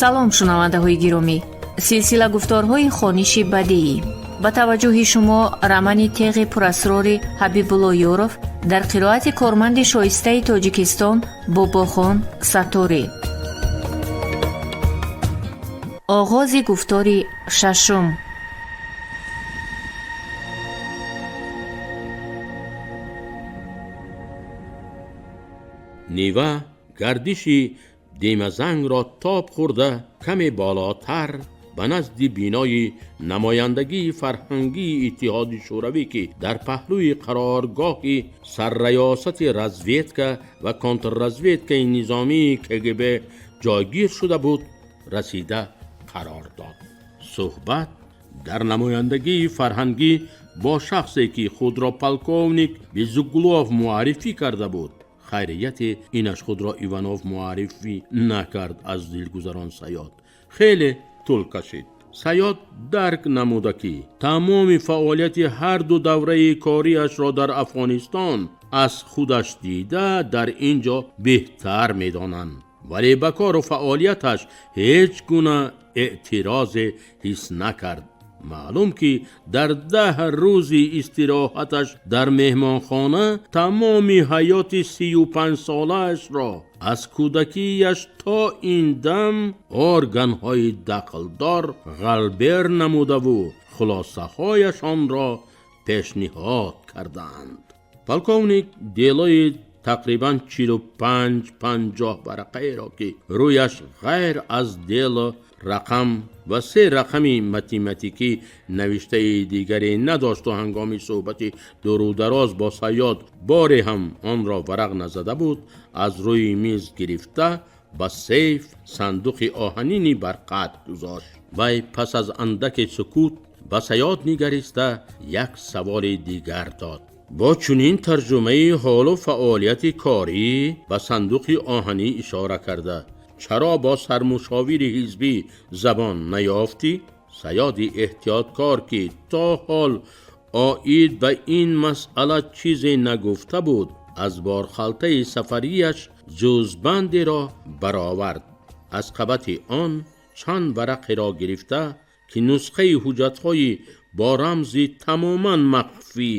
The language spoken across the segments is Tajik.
Салом, шунавандаҳои гиромӣ! Силсила гуфторҳои хониши бадеӣ. Ба таваҷҷӯҳи шумо романи Теғи пурасрори Ҳабибулло Ёров дар қироати корманди шоистаи Тоҷикистон Бобохон Сатторӣ. Оғози гуфтори шашум. Нива гардиши демазангро тоб хӯрда, каме болотар ба назди бинои намояндагии фарҳангии Иттиҳоди Шӯравӣ, ки дар паҳлӯи қароргоҳи сарраёсати разведка ва контрразведкаи низомии КГБ ҷойгир шуда буд, расида қарор дод. Суҳбат дар намояндагии фарҳангӣ бо шахсе, ки худро полковник Безуглов муаррифӣ карда буд, хайрияте инаш худро Иванов муаррифӣ накард, аз дилгузарон Саёд, хеле тӯл кашид. Саёд дарк намуда, ки тамоми фаъолияти ҳар ду давраи кориашро дар Афғонистон аз худаш дида дар ин ҷо беҳтар медонанд, вале ба кору фаъолияташ ҳеҷ гуна эътирозе ҳис накард. Маълум, ки дар 10 рӯзи истироҳаташ дар меҳмонхона тамоми ҳаёти 35-солаашро аз кӯдакияш то ин дам органҳои дахлдор ғалбер намудаву хулосаҳояшонро пешниҳод карданд. Полковник делои тақрибан 45-50 варақаеро, ки рӯяш ғайр аз дело рақам ва се рақами математикӣ навиштаи дигаре надошту ҳангоми суҳбати дурудароз бо Саёд боре ҳам онро варақ назада буд, аз рӯи миз гирифта ба сейф сандуқи оҳанини барқат гузошт. Вай пас аз андаке сукут ба Саёд нигариста як саволи дигар дод. Бо чунин тарҷумаи ҳолу фаъолияти корӣ, ба сандуқи оҳанӣ ишора карда, чаро бо сармушовири ҳизбӣ забон наёфтӣ? Саёди эҳтиёткор, ки то ҳол оид ба ин масъала чизе нагуфта буд, аз борхалтаи сафарияш ҷузбандеро баровард. Аз қабати он чанд варақеро гирифта, ки нусхаи ҳуҷҷатҳои бо рамзи тамоман махфӣ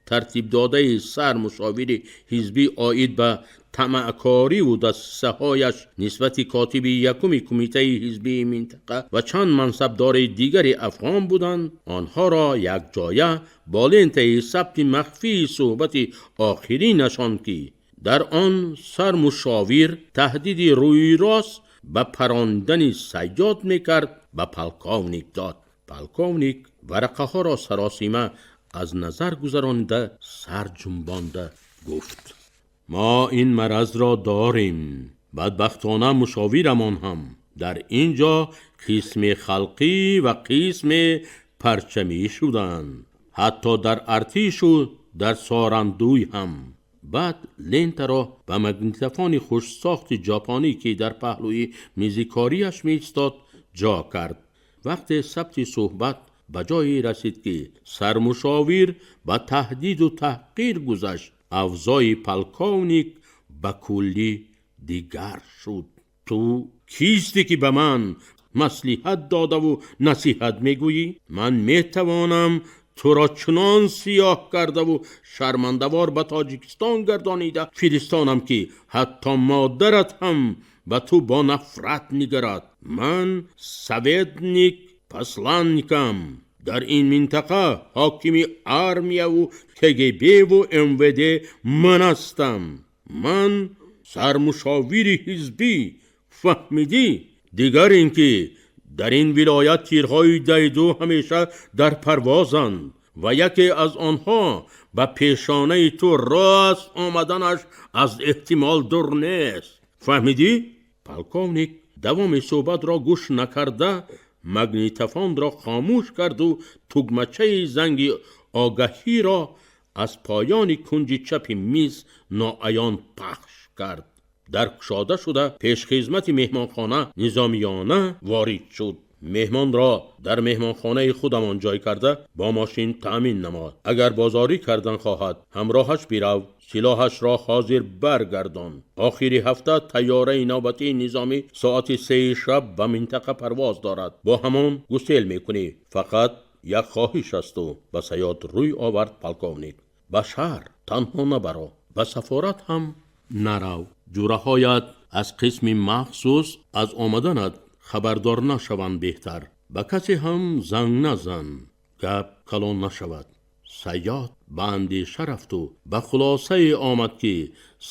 тартибдодаи сармушовири ҳизбӣ оид ба тамаъкориву дастсаҳояш нисбати котиби якуми кумитаи ҳизбии минтақа ва чанд мансабдори дигари афғон буданд, онҳоро якҷоя бо лентаи сабти махфии суҳбати охиринашон, ки дар он сармушовир таҳдиди рӯйрост ба парондани Саёд мекард, ба полковник дод. Полковник варақаҳоро саросима аз назар гузаронида, сар ҷунбонда гуфт: мо ин маразро дорем. Бадбахтона мушовирамон ҳам дар ин ҷо қисме халқӣ ва қисме парчамӣ шуданд, ҳатто дар артишу дар сорандуй ҳам. Баъд лентаро ба магнитофони хушсохти ҷопонӣ, ки дар паҳлӯи мизи кориаш меистод, ҷо кард. Вақте сабти суҳбат ба ҷое расид, ки сармушовир ба таҳдиду таҳқир гузашт, авзои полковник ба куллӣ дигар шуд. Ту кистӣ, ки ба ман маслиҳат додаву насиҳат мегӯӣ? Ман метавонам туро чунон сиёҳ кардаву шармандавор ба Тоҷикистон гардонида фиристонам, ки ҳатто модарат ҳам ба ту бо нафрат нигарад. Ман советник посланникам. Дар ин минтақа ҳокими армияву КГБву МВД ман ҳастам. Ман сармушовири ҳизбӣ, фаҳмидӣ? Дигар ин ки дар ин вилоят тирҳои дайду ҳамеша дар парвозанд ва яке аз онҳо ба пешонаи ту рост омаданаш аз эҳтимол дур нест. Фаҳмидӣ? Полковник давоми суҳбатро гӯш накарда магнитофонро хомӯш карду тугмачаи занги огаҳиро аз поёни кунҷи чапи миз ноаён пахш кард. Дар кушода шуда, пешхизмати меҳмонхона низомиёна ворид шуд. Меҳмонро дар меҳмонхонаи худамон ҷой карда, бо мошин таъмин намо. Агар бозорӣ кардан хоҳад, ҳамроҳаш бирав. Силоҳашро ҳозир баргардон. Охири ҳафта тайёраи навбатии низомӣ соати 3 шаб ба минтақа парвоз дорад. Бо ҳамон гусел мекунӣ. Фақат як хоҳиш аст ӯ ба Саёд рӯй овард полковник. Ба шаҳр танҳо набаро, ба сафорат ҳам нарав. Ҷураҳоят аз қисми махсус аз омаданат хабардор нашаванд беҳтар. Ба касе ҳам занг назан, гап калон нашавад. Саёд ба андеша рафту ба хулосае омад, ки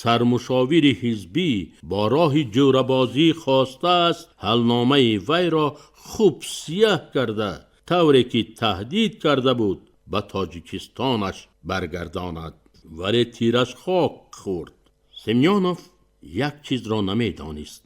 сармушовири ҳизбӣ бо роҳи ҷӯрабозӣ хостааст ҳалномаи вайро хуб сияҳ карда, тавре ки таҳдид карда буд, ба Тоҷикистонаш баргардонад. Вале тираш хок хӯрд. Семёнов як чизро намедонист.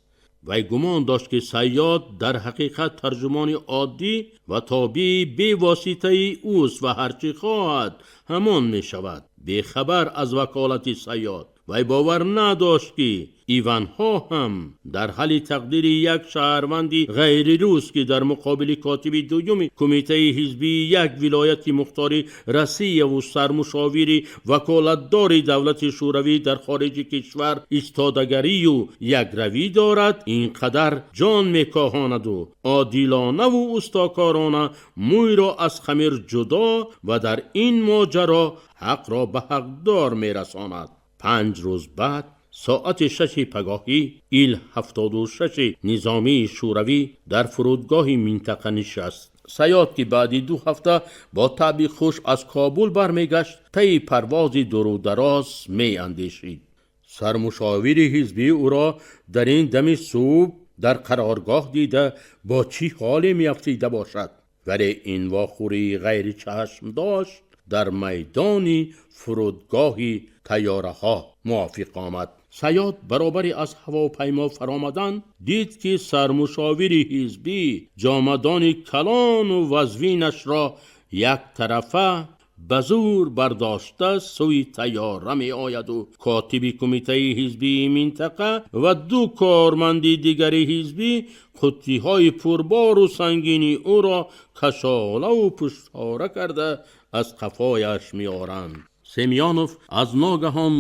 Вай гумон дошт, ки Саёд дар ҳақиқат тарҷумони оддӣ ва тобеи бевоситаи ӯст ва ҳарчи хоҳад ҳамон мешавад. Бехабар аз ваколати Саёд, вай бовар надошт, ки Иванҳо ҳам дар ҳалли тақдири як шаҳрванди ғайрирус, ки дар муқобили котиби дуюми кумитаи ҳизбии як вилояти мухтори Россияву сармушовири ваколатдори давлати Шӯравӣ дар хориҷи кишвар истодагарию якравӣ дорад, ин қадар ҷон мекоҳонаду одилонаву устокорона мӯйро аз хамир ҷудо ва дар ин моҷаро ҳақро ба ҳақдор мерасонад. 5 рӯз баъд соати 6 пагоҳӣ Ил 76 низомии Шӯравӣ дар фурудгоҳи минтақа нишаст. Саёд, ки баъди 2 ҳафта бо таъби хуш аз Кобул бармегашт, таи парвози дурудароз меандешид. Сармушовири ҳизбӣ ӯро дар ин дами субҳ дар қароргоҳ дида бо чӣ ҳоле меафтида бошад. Вале ин вохӯрии ғайричашм дошт дар майдони фурудгоҳи тайёраҳо мувофиқ омад. Саёд баробари аз ҳавопаймо фаромадан дид, ки сармушовири ҳизбӣ ҷомадони калону вазвинашро яктарафа ба зӯр бардошта сӯи тайёра меояду котиби кумитаи ҳизбии минтақа ва 2 корманди дигари ҳизбӣ қуттиҳои пурбору сангини ӯро кашолаву пуштора карда аз қафояш меоранд. Семёнов аз ногаҳон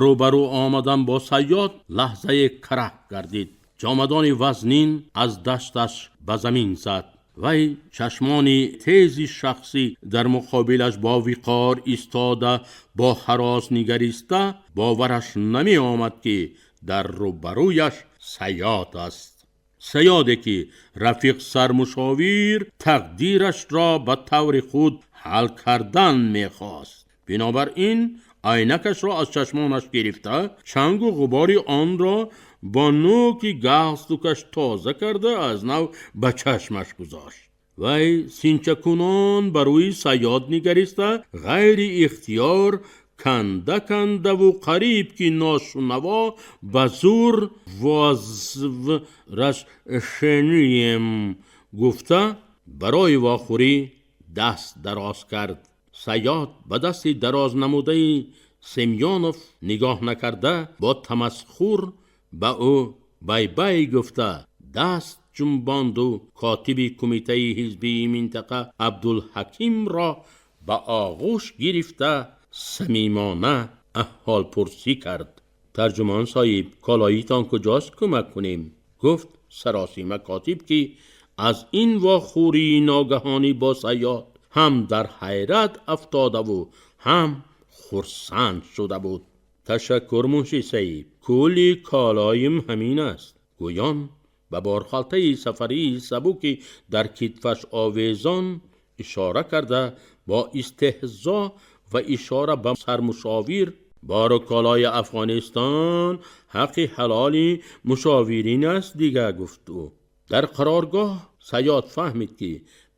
рӯбарӯ омадан бо Саёд лаҳзае карах гардид. Ҷомадони вазнин аз дасташ ба замин зад. Вай чашмони тези шахсӣ дар муқобилаш бо виқор истода, бо ҳарос нигариста, бовараш намеомад, ки дар рӯбарӯяш Саёд аст. Саёде ки рафиқ сармушовир тақдирашро ба таври худ ҳал кардан мехост. Бинобар ин айнакашро аз чашмонаш гирифта, чангу ғубори онро бо нӯки галстукаш тоза карда аз нав ба чашмаш гузошт. Вай синчакунон ба рӯи Саёд нигариста, ғайри ихтиёр канда кандаву қариб ки ношунаво ба зур возвращением гуфта барои вохӯрӣ даст дароз кард. Саёд ба дасти дароз намудаи Семёнов нигоҳ накарда, бо тамасхур ба ӯ бай-бай гуфта даст ҷунбонду котиби кумитаи ҳизбии минтақа Абдулҳакимро ба оғӯш гирифта самимона аҳволпурсӣ кард. Тарҷумон соҳиб, колоитон куҷост, кӯмак кунем? Гуфт саросима котиб, ки аз ин вохӯрии ногаҳонӣ бо Саёд ҳам дар ҳайрат афтодаву ҳам хурсанд шуда буд. Ташаккур, мунши саиб, кулли колоим ҳамин аст. Гӯён ба борхалтаи сафарии сабуки дар китфаш овезон ишора карда, бо истеҳзо ва ишора ба сармушовир: бору колои Афғонистон ҳаққи ҳалоли мушовирин аст дига, гуфт ӯ. Дар қароргоҳ Саёд фаҳмид, ки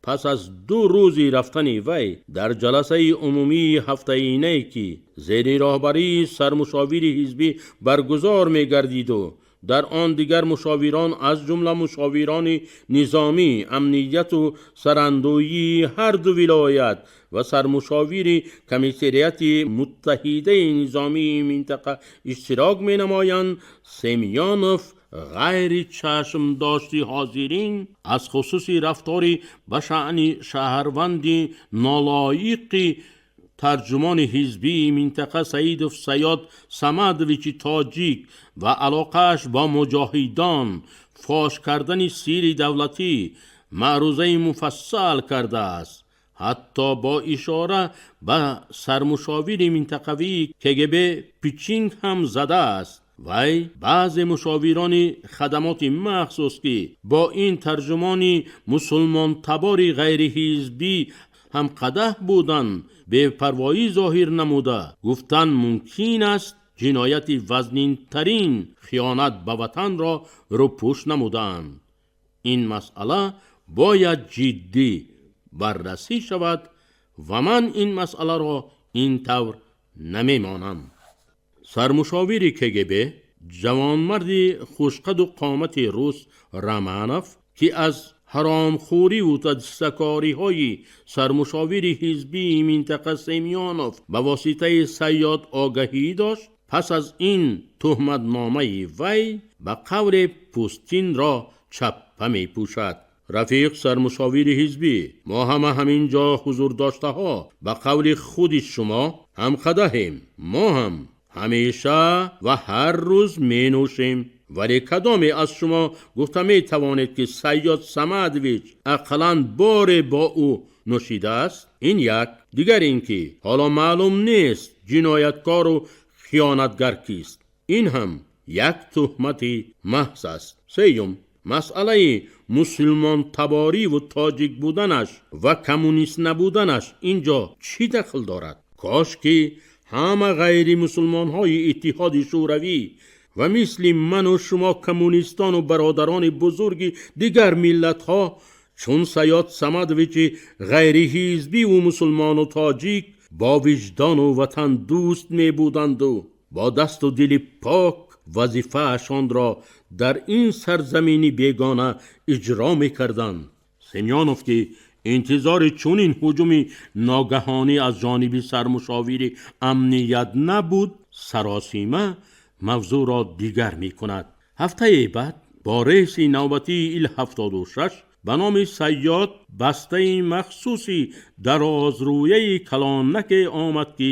пас аз 2 рӯзи рафтани вай дар ҷаласаи умумии ҳафтаинае, ки зери роҳбарии сармушовири ҳизбӣ баргузор мегардиду дар он дигар мушовирон аз ҷумла мушовирони низомӣ, амнияту сарандӯии ҳар ду вилоят ва сармушовири комиссариати муттаҳидаи низомии минтақа иштирок менамоянд, Семёнов Ғайри чашмдошти ҳозирин аз хусуси рафтори ба шаъни шаҳрванди нолоиқи тарҷумони ҳизбии минтақа Саидов Саёд Самадовичи тоҷик ва алоқааш бо муҷоҳидон, фош кардани сири давлатӣ маърузаи муфассал кардааст. Ҳатто бо ишора ба сармушовири минтақавии КГБ пичинг ҳам задааст. Вай баъзе мушовирони хадамоти махсус, ки бо ин тарҷумони мусулмонтабори ғайриҳизбӣ ҳамқадаҳ буданд, бепарвоӣ зоҳир намуда, гуфтан мумкин аст, ҷинояти вазнинтарин хиёнат ба ватанро рӯпӯш намудаанд. Ин масъала бояд ҷиддӣ баррасӣ шавад ва ман ин масъаларо ин тавр намемонам. Сармушовири КГБ, ҷавонмарди хушқаду қомати рус Романов, ки аз ҳаромхӯриву тадсакориҳои сармушовири ҳизбии минтақа Семёнов ба воситаи Сайёд огаҳӣ дошт, пас аз ин туҳматномаи вай ба қавле пӯстинро чаппа мепӯшад. Рафиқ сармушовири ҳизбӣ, мо ҳама ҳамин ҷо ҳузурдоштаҳо ба қавли худи шумо ҳамқадаҳем. Мо ҳам ҳамеша ва ҳар рӯз менӯшем. Вале кадоме аз шумо гуфта метавонед, ки Сайёд Самадович ақаллан боре бо ӯ нӯшидааст? Ин як. Дигар ин ки ҳоло маълум нест ҷинояткору хиёнатгар кист. Ин ҳам як туҳмати маҳз аст. Сеюм, масъалаи мусулмонтабориву тоҷик буданаш ва коммунист набуданаш ин ҷо чӣ дахл дорад? Кош ки ҳама ғайримусулмонҳои Иттиҳоди Шӯравӣ ва мисли ману шумо коммунистону бародарони бузурги дигар миллатҳо чун Сайёд Самадовичи ғайриҳизбиву мусулмону тоҷик бо виҷдону ватандӯст мебуданду бо дасту дили пок вазифаашонро дар ин сарзамини бегона иҷро мекарданд. Семёнов, ки интизори чунин ҳуҷуми ногаҳонӣ аз ҷониби сармушовири амният набуд, саросима мавзӯъро дигар мекунад. Ҳафтае баъд бо рейси навбатии Ил-76 ба номи Сайёд бастаи махсуси дарозрӯяи калонаке омад, ки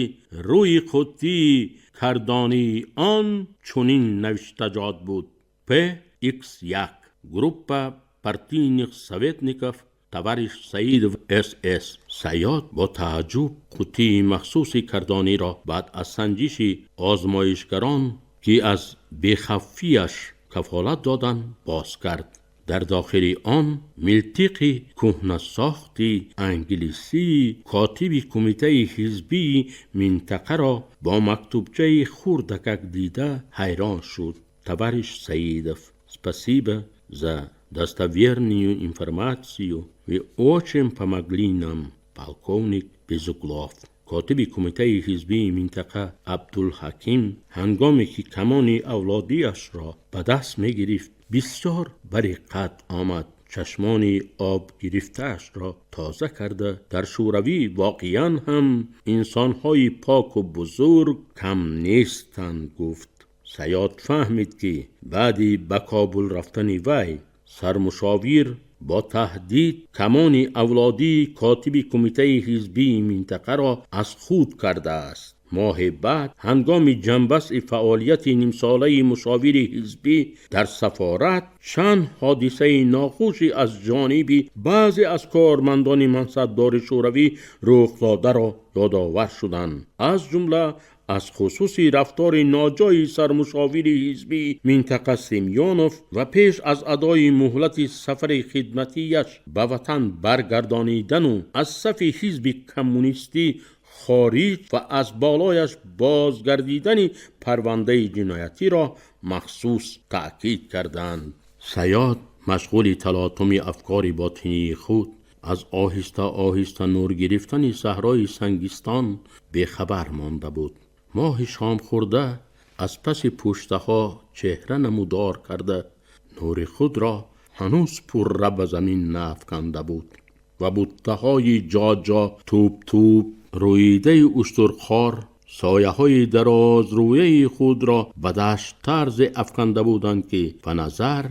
рӯи қуттии кардонии он чунин навиштаҷот буд: ПХ1, группа партийных советников, товарищ Саидов СС. Сайёд бо тааҷҷуб қуттии махсуси кардониро баъд аз санҷиши озмоишгарон, ки аз бехавфияш кафолат доданд, боз кард. Дар дохили он милтиқи кӯҳнасохти англисии котиби кумитаи ҳизбии минтақаро бо мактубчаи хурдакак дида ҳайрон шуд. Товарищ Саидов, спасибо за достоверную информацию, вы очень помогли нам. Полковник Безуглов. Котиби кумитаи ҳизбии минтақа Абдулҳаким ҳангоме ки камони авлодиашро ба даст мегирифт, бисёр бариқат омад. Чашмони об гирифтаашро тоза карда, дар Шӯравӣ воқеан ҳам инсонҳои поку бузург кам нестанд, гуфт. Сайёд фаҳмид, ки баъди ба Кобул рафтани вай сармушовир бо таҳдид камони авлодии котиби кумитаи ҳизбии минтақаро аз худ кардааст. Моҳе баъд ҳангоми ҷамъбасти фаъолияти нимсолаи мушовири ҳизбӣ дар сафорат чанд ҳодисаи нохуши аз ҷониби баъзе аз кормандони мансабдори шӯравӣ рухдодаро ёдовар шуданд, аз ҷумла аз хусуси рафтори ноҷои сармушовири ҳизбии минтақа Семёнов ва пеш аз адои муҳлати сафари хидматияш ба ватан баргардонидану аз сафи ҳизби коммунистӣ хориҷ ва аз болояш бозгардидани парвандаи ҷиноятиро махсус таъкид карданд. Сайёд машғули талотуми афкори ботинии худ аз оҳиста оҳиста нур гирифтани саҳрои Сангистон бехабар монда буд. Моҳи шомхӯрда аз паси пуштаҳо чеҳра намудор карда, нури худро ҳанӯз пурра ба замин наафканда буд ва буттаҳои ҷо-ҷо тӯб-тӯб рӯидаи уштурхор Сояҳои дарозрӯяи худро ба дашт тарзе афканда буданд, ки ба назар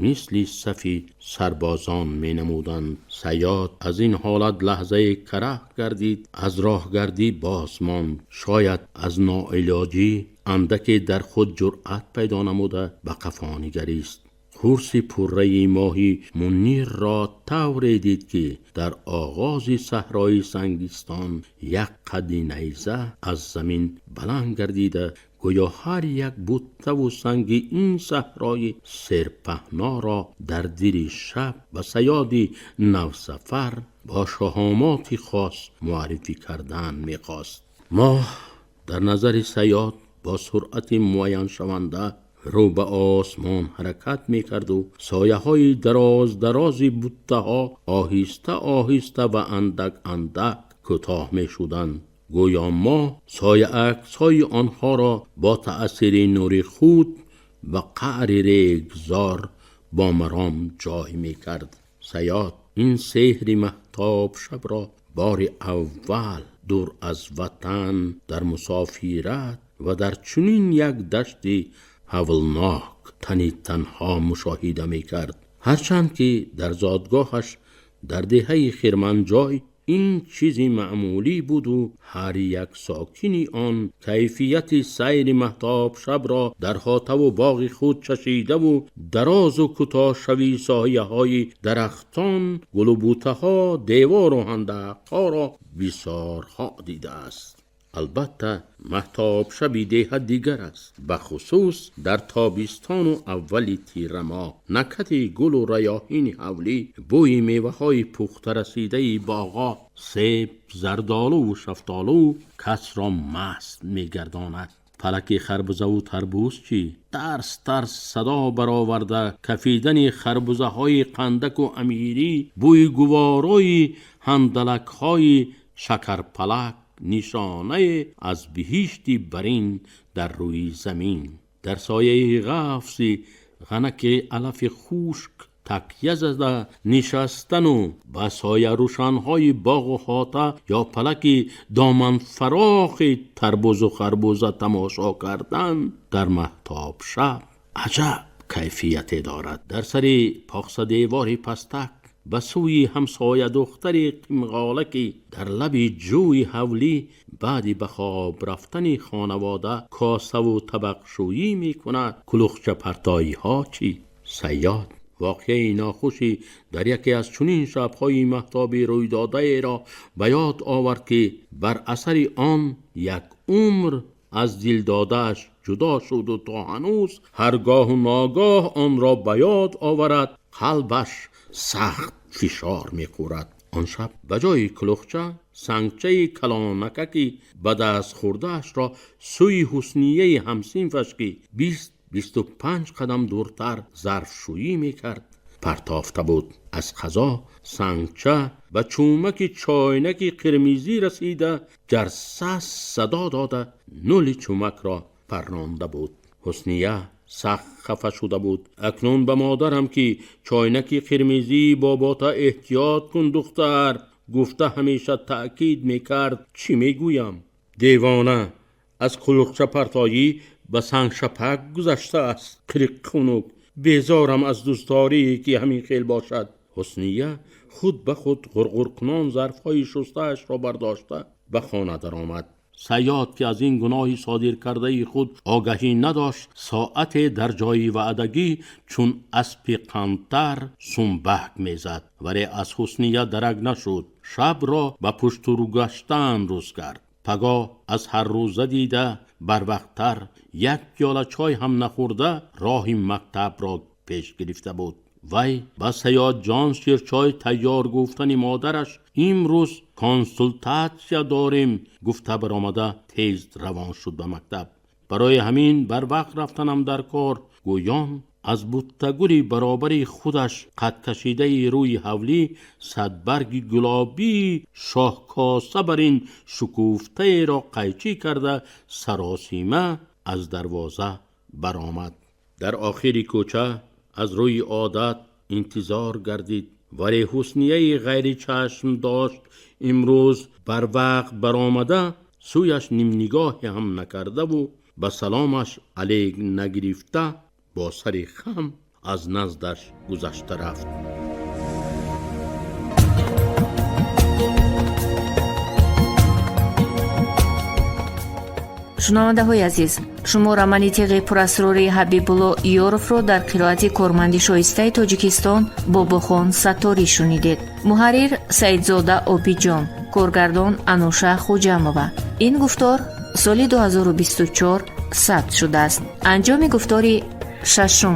мисли сафи сарбозон менамуданд. Саёд аз ин ҳолат лаҳзае карах гардид, аз роҳгардӣ боз монд. Шояд аз ноилоҷӣ андаке дар худ ҷуръат пайдо намуда ба қафо нигарист. Курси пурраи моҳи Мунирро тавре дид, ки дар оғози саҳрои Сангистон як қадди найза аз замин баланд гардида, гӯё ҳар як буттаву санги ин саҳрои серпаҳноро дар дили шаб ба Саёди навсафар бо шаҳомоти хос муаррифӣ кардан мехост. Моҳ дар назари Саёд бо суръати муайяншаванда рӯ ба осмон ҳаракат мекарду сояҳои дароз дарози буттаҳо оҳиста оҳиста ва андак андак кӯтоҳ мешуданд. Гӯё моҳ сояаксҳои онҳоро бо таъсири нури худ ба қаъри регзор бо маром ҷой мекард. Саёд ин сеҳри маҳтобшабро бори аввал дур аз ватан, дар мусофират ва дар чунин як дашти ҳавлнок тани танҳо мушоҳида мекард. Ҳарчанд ки дар зодгоҳаш дар деҳаи Хирманҷой ин чизи маъмулӣ буду ҳар як сокини он кайфияти сайри маҳтобшабро дар ҳотаву боғи худ чашидаву дарозу кӯтоҳшавии сояҳои дарахтон, гулу бутаҳо, девору ҳандақҳоро бисорҳо дидааст. Албатта, маҳтобшаби деҳа дигар аст, бахусус дар тобистону аввали тирамоҳ. Накҳати гулу раёҳини ҳавлӣ, бӯи меваҳои пухтарасидаи боғҳо, себ, зардолуву шафтолу касро маст мегардонад. Палаки харбузаву тарбуз чӣ? Тарс тарс садо бароварда кафидани харбузаҳои қандаку амирӣ, бӯи гуворои ҳандалакҳои шакарпалак нишонае аз биҳишти барин дар рӯи замин. Дар сояи ғафси ғанаки алафи хушк такя зада нишастану ба соярӯшанҳои боғу ҳота ё палаки доманфарохи тарбузу харбуза тамошо кардан дар маҳтобшаб аҷаб кайфияте дорад. Дар сари поқсадевори пастак ба сӯи ҳамсоядухтари қимғолаки дар лаби ҷӯи ҳавлӣ баъди ба хоб рафтани хонавода косаву табақшӯӣ мекунад, кулухчапартоиҳо чӣ? Саёд воқеаи нохуши дар яке аз чунин шабҳои маҳтобӣ рӯйдодаеро ба ёд овард, ки бар асари он як умр аз дилдодааш ҷудо шуду то ҳанӯз ҳар гоҳу ногоҳ онро ба ёд оварад, қалбаш сахт фишор мехӯрад. Он шаб ба ҷои кулухча сангчаи калонакаки ба даст хӯрдаашро сӯи Ҳуснияи ҳамсинфаш, ки 20-25 қадам дуртар зарфшӯӣ мекард, партофта буд. Аз қазо сангча ба чӯмаки чойнаки қирмизӣ расида, ҷарсас садо дода нули чӯмакро парронда буд. Ҳусния сахт хафа шуда буд. Акнун ба модарам, ки чойнаки қирмизии бобота эҳтиёт кун, духтар, гуфта ҳамеша таъкид мекард, чӣ мегӯям? Девона аз кулухчапартоӣ ба сангшапак гузаштааст. Қириқ хунук, безорам аз дӯстдорие, ки ҳамин хел бошад. Ҳусния худ ба худ ғурғуркунон зарфҳои шустаашро бардошта ба хона даромад. Саёд, ки аз ин гуноҳи содир кардаи худ огаҳӣ надошт, соате дар ҷои ваъдагӣ чун аспи қантар сумбак мезад, вале аз Ҳусния дарак нашуд. Шабро ба пуштурӯ гаштан рӯз кард. Пагоҳ аз ҳар рӯза дида барвақттар, як пиёла чой ҳам нахӯрда, роҳи мактабро пеш гирифта буд. Вай ба Саёдҷон ширчой тайёр гуфтани модараш имрӯз консултатсия дорем гуфта баромада тез равон шуд ба мактаб. Барои ҳамин барвақт рафтанам дар кор, гӯён аз буттагули баробари худаш қадкашидаи рӯи ҳавлӣ садбарги гулобии шоҳкоса бар ин шукуфтаеро қайчӣ карда саросима аз дарвоза баромад. Дар охири кӯча аз рӯи одат интизор гардид, вале Ҳуснияи ғайричашм дошт имрӯз барвақт баромада Сӯяш нимнигоҳе ҳам накардаву ба саломаш алейк нагирифта, бо сари хам аз наздаш гузашта рафт. Шунавандаҳои азиз, шумо романи Теғи пурасрори Ҳабибулло Ёровро дар қироати корманди шоистаи Тоҷикистон Бобохон Сатторӣ шунидед. Муҳаррир Саидзода Обиҷон, коргардон Ануша Хуҷамова. Ин гуфтор соли 2024 сабт шудааст. Анҷоми гуфтори шашум.